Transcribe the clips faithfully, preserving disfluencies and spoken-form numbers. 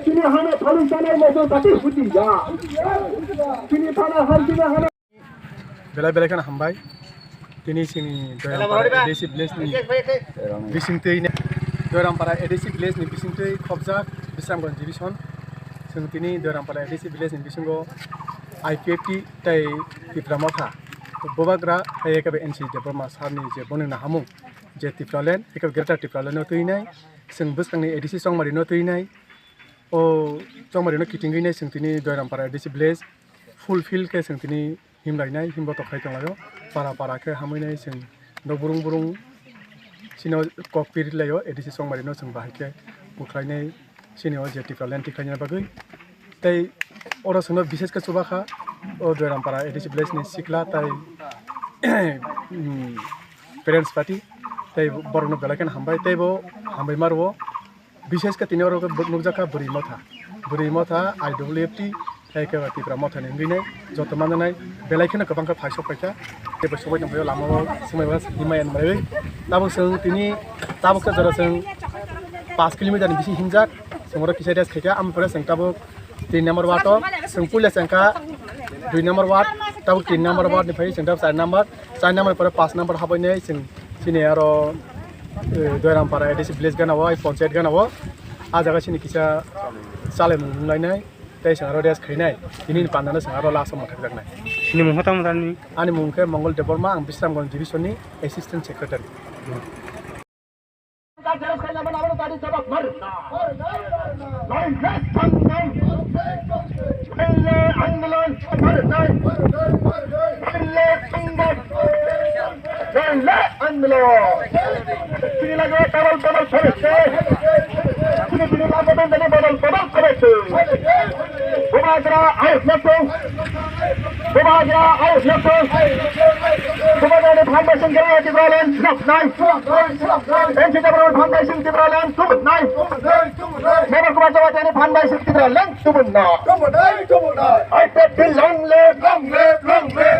Chini hana phalwi chanai moto tati huti ya. Chini thana har chini hana. Belai belai kheno hambai. Tini chini Doirampara A D C village ni bisingtwi ne, Doirampara A D C village ni bisingtwi khobjak Bisramganj division. Chwng tini Doirampara A D C village ni bisingo I P F T tei Tipra Motha bubagra hai eke N C Debbarma sir ni je boni nahamung je Tipraland eke Greater Tipraland no twinai. Chwng bwskangni A D C Chongmari no twinai. O Chongmari no kitingwi nai chwng tini Doirampara A D C village full field khe chwng tini himlainai, himbo tok khai tonglaio. Para para khe hamwi nai chwng no burung burung chini kok pir laio, A D C Chongmari no chwng bahai khe bukhlainai chini o je Tipraland tikhlaina bagwi. Tei oro chwngno bishesh khe chuba kha o Doirampara A D C village ni sikla tei, um, parents party tei borokno belai kheno hambai tei bo hambai ma rwo. Bishesh khe tini oro khe bo-, nukjakha Bwrwi Motha, Bwrwi Motha, I W F T, tei khe Tipra Motha ni wngwi nai joto manjanai belai kheno kwbang khe phaisok paikha. Tei bo sogwi tongphio lama o swmai o himai ani bagwi. Tabuk chwng tini tabuk khe jora chwng paanch kilometer ni bisi himjak, chwng oro kisa rest khaikha, amo pore chwng tabuk tin number ward o chwng puila chwng kha dui number ward, tabuk tin number ward ni phai chwng tabuk char number, char number pore paanch number habai nai chwng chini aro, eh, Doirampara A D C village gana o, ai panchayat gana o, ah jaga chini kisa chalaimung wnglainai, tei chwng aro rest khainai, tini ni pandano chwng aro last o mwthangjaknai. Nini mung khe tamo tani? Ani mung khe Mongol Debbarma, ang Bisramganj division ni assistant secretary. Chini lage tabal tabal phabese. Chini chini lage tabal tabal phabese. Bubagra ayuk natung. Bubagra ayuk natung. Bubagra ni phan bai sing kira Tipraland nap nai. N C W phan bai sing Tipraland tubun nai. Bebak Kumar Jamatia ni phan bai sing Tipraland tubun na. I P F T long live.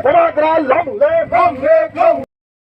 Bubagra long live.